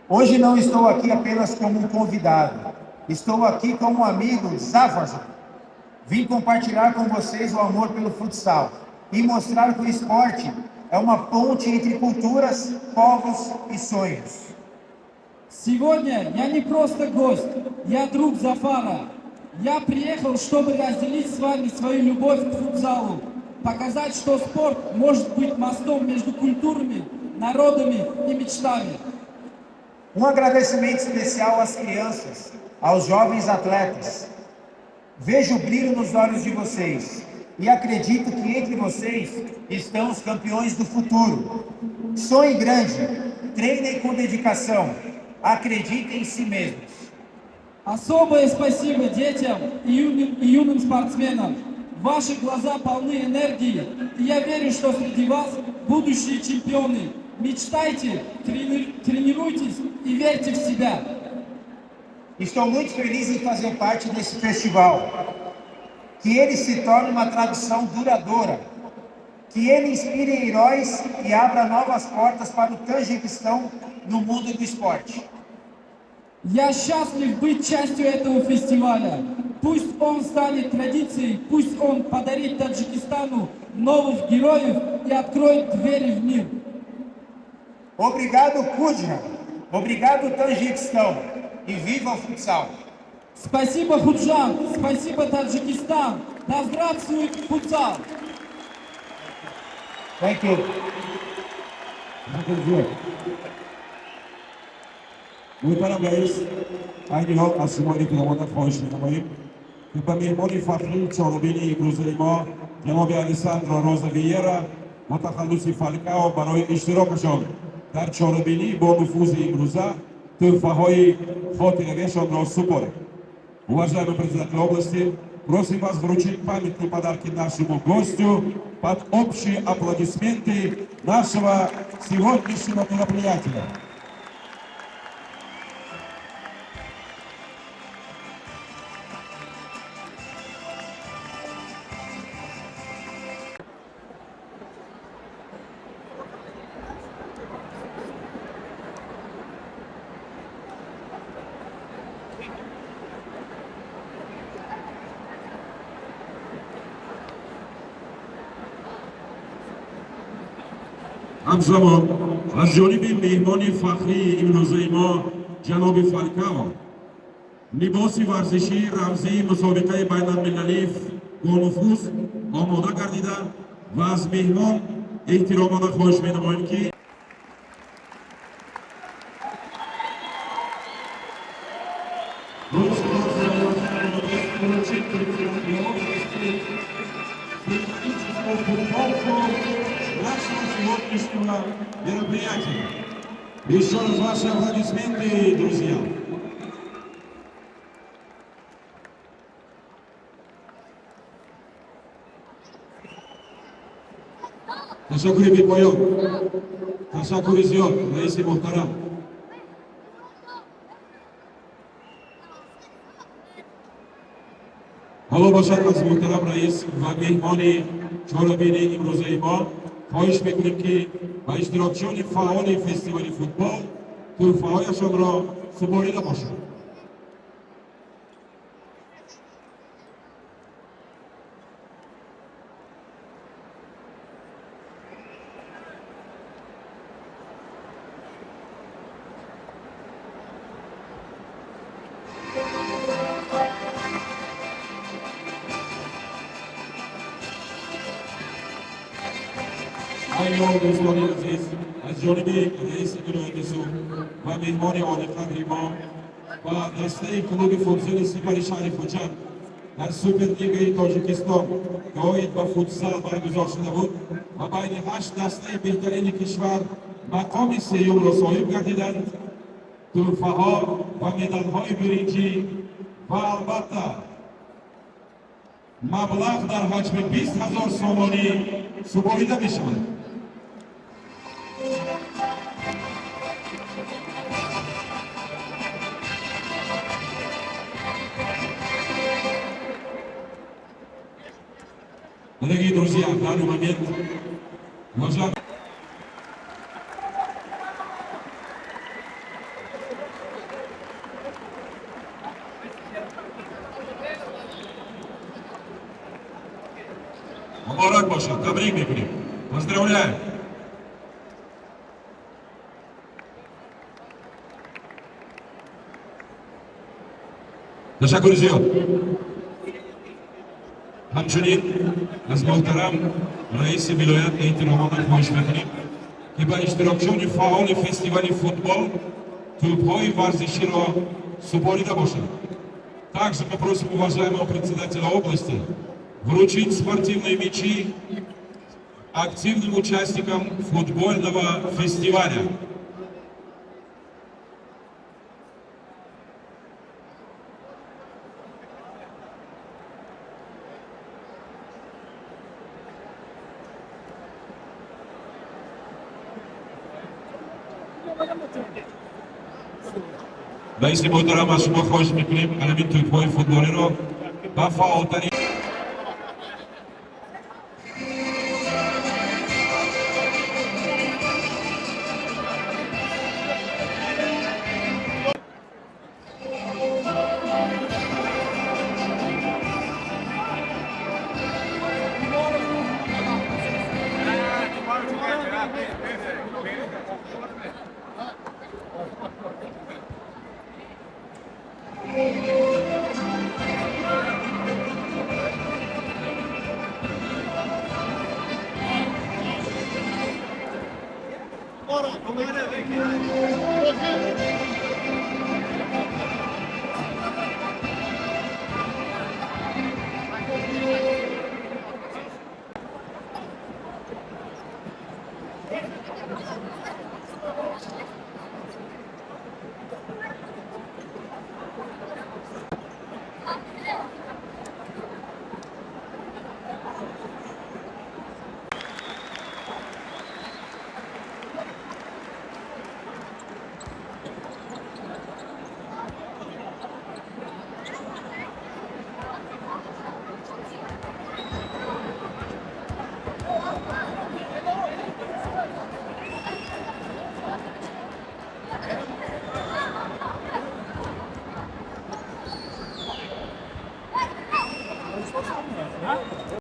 Hoje não estou aqui apenas como um convidado, estou aqui como um amigo Zafarjon. Vim compartilhar com vocês o amor pelo futsal e mostrar que o esporte é uma ponte entre culturas, povos e sonhos. Сегодня я не просто гость, я друг Зафара. Я приехал, чтобы разделить с вами свою любовь к футзалу, показать, что спорт может быть мостом между культурами, народами и мечтами. Um agradecimento especial às crianças, aos jovens atletas. Vejo o brilho nos olhos de vocês e acredito que entre vocês estão os campeões do futuro. Sonhem grande, treinem com dedicação, acreditem em si mesmos. Особое спасибо детям и юным спортсменам. Ваши глаза полны энергии, и я верю, что среди вас будущие чемпионы. Мечтайте, тренируйтесь и верьте в себя. Estou muito feliz em fazer parte desse festival. Que ele se torne uma tradição duradoura. Que ele inspire heróis e abra novas portas para o Tajiquistão no mundo do esporte. Я счастлив быть частью этого фестиваля. Пусть он станет традицией, пусть он подарит Таджикистану новых героев и откроет двери в мир. Obrigado, Khujand. Obrigado, Tajiquistão. E viva o futsal! Спасибо, Худжанд, спасибо, Таджикистан. Да здравствует футзал! Thank you. Ташаккур. Муҳтарам раис, айни ҳол аз шумо эҳтиромона хоҳиш менамоем, ки ба меҳмони фахрии чорабинии имрӯзаи мо, ҷаноби Алесандро Роза Виера бо тахаллуси Фалкао, барои иштирокашон дар чорабинии бонуфузи имрӯза тӯҳфаҳои хотиравиашонро супорем. Уважаемый председатель области, просим вас вручить памятные подарки нашему гостю под общие аплодисменты нашего сегодняшнего мероприятия. Ҳамзамон аз ҷониби меҳмони фахрии имрӯзаи мо, ҷаноби Фалкао, либоси варзишии рамзии мусобиқаи байналмилалии бонуфуз омода гардида ва аз меҳмон эҳтиромона хоҳиш менамоем, ки вручить председателю области символическую футболку нашего сегодняшнего мероприятия. Еще раз ваши аплодисменты, друзья. Ташаккури бепоён. Ташаккури зиёд, раиси муҳтарам. Ҳоло бошад, аз муҳтарам раис ва меҳмони чорабини имрӯзаи мо хоҳиш мекунем, ки ба иштирокчиёни фаъоли фестивали футбол тӯҳфаҳояшонро супорида бошанд. Айни ҳол, дӯстони азиз, аз ҷониби раиси вилояти Суғд ва меҳмони олиқадри мо ба дастаи клуби футзали Сипари шаҳри Хуҷанд дар Суперлигаи Тоҷикистон, ки оид ба футзал баргузор шуда буд ва байни ҳашт дастаи беҳтарини кишвар мақоми сеюмро соҳиб гардиданд, тӯҳфаҳо ва медалҳои биринҷӣ ва албатта маблағ дар ҳаҷми 20 000 сомонӣ супорида мешавад. Дорогие друзья, в данный момент, уважаемые Муборак бошад, табрик мекунем. Поздравляем! Ташаккури зиёд. Ҳамчунин аз муҳтарам раиси вилоят эҳтиромона хоҳиш мекунем, ки ба иштирокчиёни фаъоли фестивали футбол тӯбҳои варзиширо супорида бошад. Также мы просим уважаемого председателя области вручить спортивные мячи активным участникам футбольного фестиваля. Раиси муҳтарам, аз шумо хоҳиш мекунем, ҳамин тӯбҳои футболиро ба фаъолтарин